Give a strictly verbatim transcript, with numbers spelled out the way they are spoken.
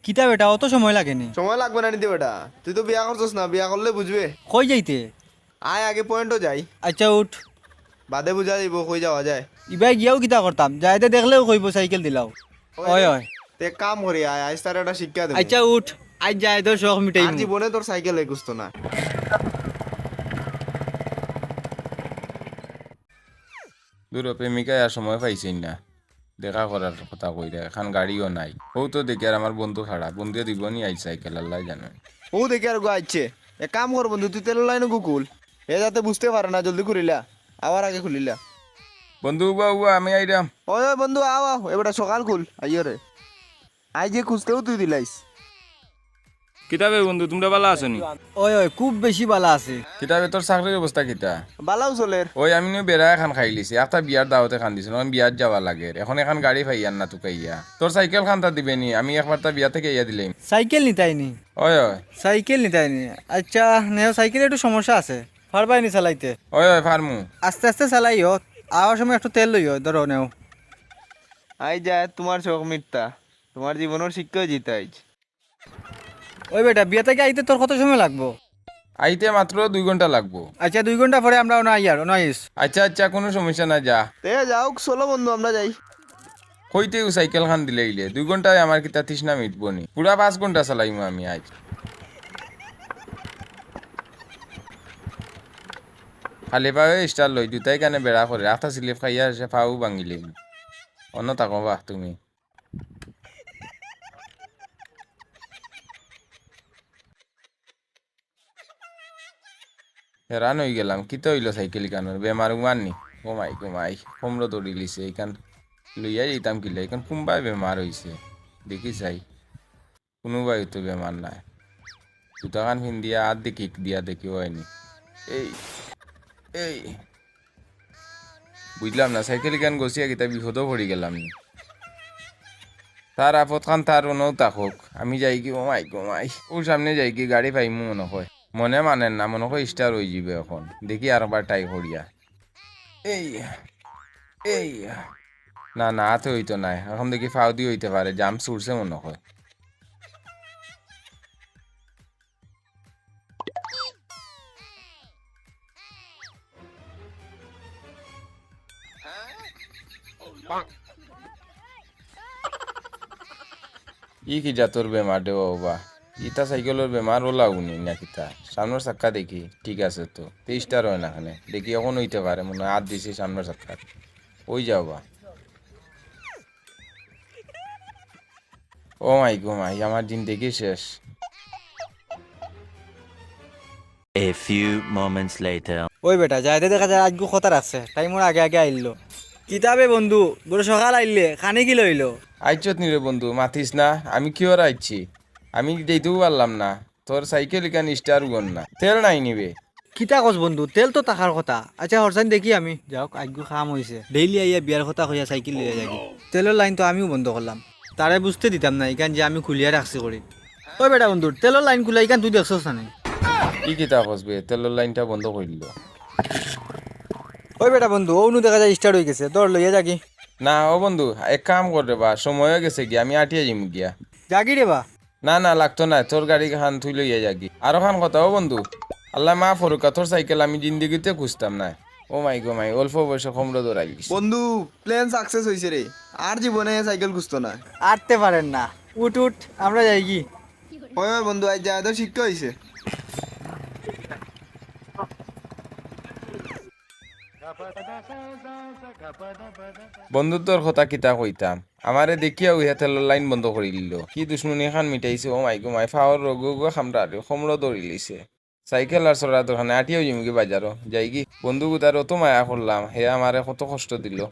কিতা বেটা, অত সময় লাগে নি? সময় লাগবে না নি তে বেটা, তুই তো বিয়া করছস না, বিয়া করলে বুঝবে। কই যাইতে? আয় আগে পয়েন্টো যাই। আচ্ছা, উঠ। বাদে বুঝা যাইব কই যাওয়া যায়। ইবায় গিয়াও কিতা করতাম, যাইতে দেখলেও কইব সাইকেল দিলাও। ওই ওই, রে, ওই। তে এক কাম করি, আয়, আইজ তার একটা শিক্ষা দেব। আচ্ছা, উঠ, আইজ যাইতে শখ মিটাইমু। আর জীবনে তোর সাইকেল একুস্ত না। দূর, প্রেমিকায় আর সময় পাইছইন না দেখা করার কথা কইরা, এখন গাড়িও নাই। অউ তো দেখি আর আমার বন্ধু খাড়া, বন্ধুয়ে দিবো নি আইজ সাইকেল, আল্লায় জানে। অউ দেখি আর গো আইছে। এক কাম কর বন্ধু, তুই তেলর লাইনগু খুল, হে যাতে বুঝতে পারে না, জলদি খুলিলা, আবার আগে খুলিলা। বন্ধু, উবা, উবা, আমি আইরাম। ওই, ওই বন্ধু, আও, আও, এবারে সকাল খুল, আইও রে। আইজ যে খুঁজতেও তুই দিলাইস। কিতা বে বন্ধু, তুমরা বালা আছো নি? ওই, ওই, খুব বেশি বালা আছি। কিতা বে, তোর চাকরির অবস্থা কিতা? বালাউ চলের। ওই, আমি নু বেড়া এখান খাইলিছি, একটা বিয়ার দাওয়াত এখান দিছিল, আমি বিয়াত যাওয়া লাগের। এখন এখান গাড়ি পাইয়ার না তুকাইয়া। তোর সাইকেল খানটা দিবে নি? আমি একবার তা বিয়া থাকি আইয়া দিলাইমু। সাইকেল নিতায় নি? ওই, ওই। সাইকেল নিতায় নি? আচ্ছা, নেও, সাইকেল একটু সমস্যা আছে, পারবায় নি চালাইতে? ওই, ওই, পারমু। আস্তে আস্তে চালাইও, আওয়ার সময় একটু তেল লইও, ধরো নেও। আইজ যাইত তুমার শখ মিটতা, তুমার জীবনর শিক্ষা অইযিতা আইজ। ওই বেটা, বিয়া থাকি আইতে তোর কত সময় লাগবো? আইতে মাত্র দুই ঘন্টা লাগবো। আচ্ছা, দুই ঘন্টা পরে আমরা অনো আইয়ার, অনো আইস। আচ্ছা, আচ্ছা, কুনু সমস্যা না, যা। তে যাউক, চলো বন্ধু, আমরা যাই। কইতেউ সাইকেল খান দিলাইলে, দুই ঘন্টায় আমার কিতা তৃষ্ণা মিটবো নি? পুরা পাঁচ ঘন্টা চালাইমু আমি আইজ। খালি পায়ে স্টার লই, জুতায় কানে বেড়া করে, আখতা স্লিপ খাইয়া আসে, পাও ভাঙিলিমু। অনো থাকো বা তুমি। হেরান অইগেলাম, কিতা অইলো সাইকেল ইখানর? বেমার উমার নি? ও মাই গো মাই, কোমরো ধরিলিছে, ইখান লইয়া যাইতাম কিলা? ইখান কুনবায় বেমার অইছে, দেখি চাই। কুনুবায়উ তো বেমার নায়। জুতাখান ফিন্দিয়া আত দি কিক দিয়া দেখি অয়নি। এই, এই। বুঝলাম না, সাইকেল ইখান গছিয়া কিতা বিপদো পড়িগেলাম নি? তার আপদখান তার অনো থাকউক, আমি যাইগি, ও মাই গো মাই। অউ সামনে যাইগি, গাড়ি পাইমু মনো কয়। মনে মানের না, মনো কয় স্টার অইযিবো এখন। দেখি আরবার ট্রাই করিয়া। এই, এই। না, না, আতে অইতো নায়। এখন দেখি ফাও দি অইতে পারে, জাম্প ছুড়ছে মনো কয়। ই কি জাতর বেমার রে বাবা? ইতা সাইকেলর বেমার অলাউ নি না কিতা? সামনর চাক্কা দেখি ঠিক আছে তো, তে স্টার অয় না কেনে। দেখি অখন অইতে পারে, মনো অয় আত দিছি সামনর চাক্কাত। অই যাও বা। ও মাই গো মাই, আমার জিন্দেগি শেষ। A few moments later. ওই বেটা, যাইতে দেখা যায় আইজগু কথা রাখছে, টাইমর আগে আগে আইলো। কিতা বে বন্ধু, বড় সকাল আইলে, খানি কিলা অইলো? আইছত নি রে বন্ধু, মাতিস না, আমি কিওর আইছি? আমি যাইতেউ পারলাম না, তোর সাইকেল ইখান স্টার উগর না, তেল নাই নি বে। কিতা কস বন্ধু, তেল তো থাকার কথা। আচ্ছা, হরছাইন দেখি আমি। যাউক, আইজগু কাম অইছে। ডেইলি আইয়া বিয়ার কথা কইয়া সাইকেল লইয়া যাইগি। তেলর লাইন তো আমিউ বন্ধ করলাম। তারে বুঝতে দিতাম না, ইখান যে আমি খুলিয়া রাখছি করি। ওই বেটা বন্ধু, তেলর লাইন খুলা ইখান তুই দেখছস না নি? ই কিতা কস বে, তেলর লাইনটা বন্ধ করিলো। ওই বেটা বন্ধু, অউ নু দেখা যায় স্টার্ট অইগেছে, ধর লইয়া যাগি। না ও বন্ধু, এক কাম কর রে বা, সময় অইগেছে গিয়া, আমি আটিয়া যাইমু গিয়া। যাগি রে বা। না, না, লাগতো নায়, তোর গাড়িখান তুই লইয়া যাগি। আরোখান কথা, ও বন্ধু, আল্লায় মাফ করউক্কা, তোর সাইকেল আমি জিন্দেগিতে খুজতাম নায়। ও মাই গো মাই, অল্প বয়সে কোমরো ধরাইলিছে। বন্ধু, প্ল্যান সাকসেস অইছে রে, আর জীবনে সাইকেল খুজতো নায়। আটতে পারের না, উঠ উঠ, আমরা যাইগি। ওই ওই বন্ধু, আইজ যাইয়া তো শিক্ষা অইছে। বন্ধুত্বর কথা কিতা কইতাম, আমারে দেখিয়া উহে তেলর লাইন বন্ধ করিলিলো। কি দুশমনিখান মিটাইছে, ও মাই গো মাই, ফাওর রগো গো খামড়ারে, কোমরো ধরিলিছে। সাইকেল আর চড়ার দরকার নাই, আটিয়াউ যাইমুগি বাজারো। যাইগি, বন্ধুগুতারে অত মায়া করলাম, হে আমারে কত কষ্ট দিলো।